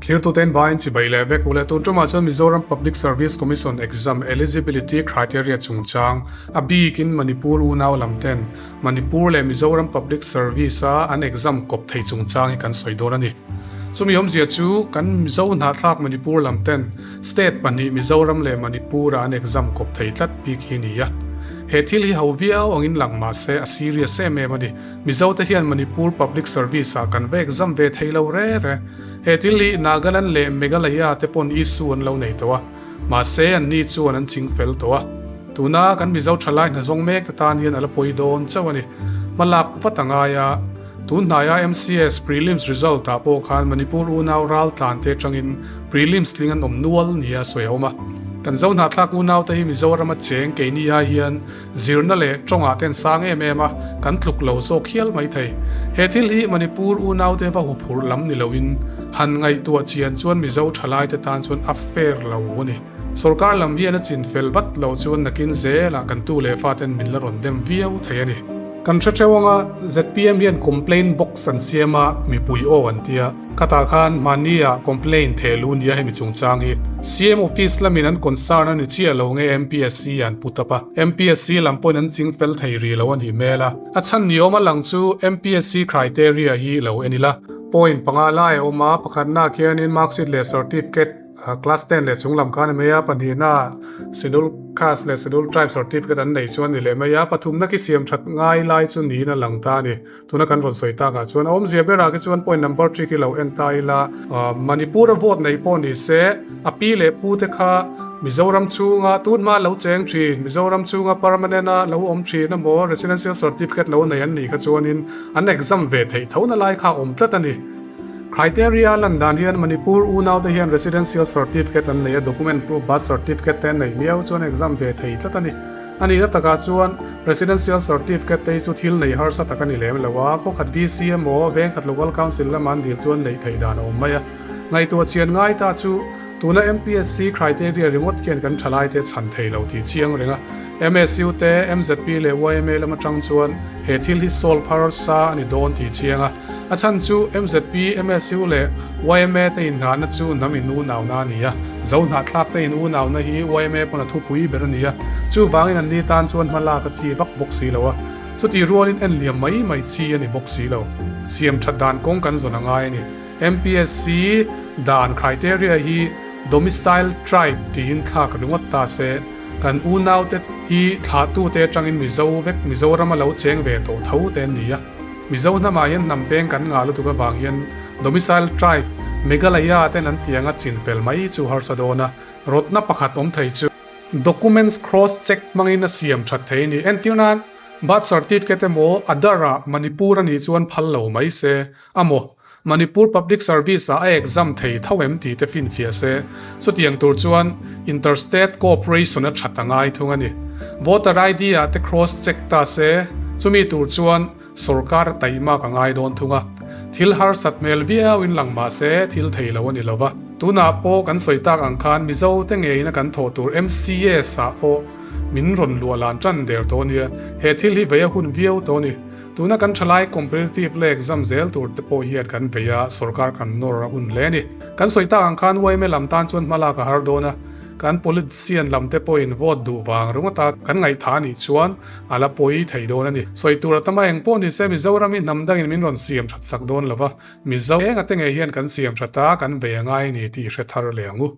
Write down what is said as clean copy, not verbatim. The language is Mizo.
Thlirtuten vaiin chibai leh vek ule tun tumah chuan Mizoram Public Service Commission Exam Eligibility Criteria chungchang a bikin Manipur unau lam ten Manipur leh Mizoram Public Service a an exam kawp thei chungchang hi kan sawi dawn a ni. Chumi awmzia chu kan Mizo hnahthlak Manipur lam ten State pahnih Mizoram leh Manipur a an exam kawp thei tlat bik hi a ni a. He thil hi ho viau angin lang mahse a serious em em a ni. Mizo te hian Manipur Public Service ah kan va exam ve thei lo re re. He thil hi Nagaland leh Meghalaya te pawn issue an lo nei tawh a, mahse an ni chuan an ching fel tawh a. Tuna kan Mizo thalai hna zawng mek te tan hian a la pawi dawn chauh a ni. Hma lak vat a ngai a, tun hnaia MCS Prelims result ah pawh khan Manipur unau ral tlan te atangin Prelims tling an awm nual nia sawi a awm a. Kan Zo hnahthlak unau te hi Mizorama cheng keini ai hian Zirna leh tawngah ten sang em em a, kan tluk lo zawk hial mai thei. He thil hi Manipur unaute va huphurh lam ni loin han ngaihtuah chian chuan Mizo thalaite tan chuan a fair lo a ni. Sorkar lam hian a chin fel vat lo chuan nakin zelah kan tu leh faten min la rawn dem viau thei a ni. Kan hre theuh anga zpm hian complaint box an siam a, mipui aw an tia. Khatah khan mahnia complaint theh lu nia hemi chungchang hi CM office lamin an concern a ni chiah lo nge MPSC an put up a, MPSC lam pawhin an ching fel thei rih lo a nih hmel a. A chhan ni awm a lang chu MPSC criteria hi lo en ila. Point panga lai a awm a, pakhatna khianin marksheet leh certificate Class 10 leh chung lam khan a mai a, pahnihna Schedule Caste leh Schedule Tribe certificate an nei chu a ni leh mai a, pathumna khi siam that ngai lai chu niin a lang ta a ni. Tuna kan rawn sawi takah chuan a awmzia berah khi chuan point number 3 khi lo en ta ila, Manipur a vote nei pawh ni se, a pi leh pu te kha Mizoram chhunga tunhma lo cheng thin, Mizoram chhunga permanent a lo awm thin emaw residential certificate lo nei an nih kha chuanin an exam ve theih tho na lai kha a awm tlat a ni. Criteria lan dan hian Manipur unaute hian residential certificate an nei a, document proof birth certificate te an nei miau chuan exam ve thei tlat a ni. A nihna takah chuan residential certificate te hi chu thil nei harsa tak a ni lem lo a, khaw khat VC emaw veng khat local council lama an dil chuan neih theih dan a awm mai a. Ngaihtuah chian ngai ta chu tuna MPSC criteria ringawt khian kan thalaite chhan thei lo tih chiang reng a. MSU te, MZP leh yma lam atang chuan he thil hi solve harsa a ni dawn tih chiang a. A chhan chu MZP, MSU leh yma te inngahna chu hnam in unauna a ni a, zo hnahthlak te in unauna hi yma pawn a thupui ber a ni a, chuvangin an ni tan chuan hma lak a chi vak bawk si lo a, chutih rualin en liam mai mai chi a ni bawk si lo. Siam that dan kawng kan zawn a ngai a ni. MPSC dan criteria hi domicile tribe tiin thlak ringawt ta se, kan unaute hi thlahtute atangin Mizo vek Mizorama lo cheng ve tawh tho te an ni a. Mizo hnamah hian hnam peng kan ngah lutuk avang hian Domicile Tribe, Meghalaya ten an tiang a chin pel mai chu harsa dawn a, rawtna pakhat awm thei chu Documents Cross Check hmangin a siam that thei a ni. Entir nan, Birth Certificate emaw Aadhaar ah Manipur a nih chuan phal lo mai se, amaw Manipur Public Service ah a exam thei tho em tih te finfiah se, chutiang tur chuan Inter-State Cooperation a that a ngai thung a ni. Voter ID ah te cross check ta se, chumi tur chuan sorkar a taihmak a ngai dawn thung a. Thil harsat hmel viau in lang mah se thil thei lo a ni lo va. Tunah pawh kan sawi tak ang khan Mizo te ngeiin a kan thawh tur MCS ah pawh min rawn luah lan tan der tawh a nia. He thil hi vei a hun viau tawh a ni. Tuna kan thalai competitive leh exam zel tur te pawh hian kan vei a, sorkar kan nawr a hun hle a ni. Kan sawi tak ang khan yma lam tan chuan hmalak a har dawn a, kan politician lam te pawhin vote duh vang ringawt a kan ngaihthah a nih chuan a la pawi thei dawn a ni. Sawi tur a tam a, engpawh ni se Mizoram hi hnam dangin min rawn siam that sak dawn lo va, Mizo enga te ngei hian kan siam that a, kan vei a ngai a ni tih hre thar leh ang u.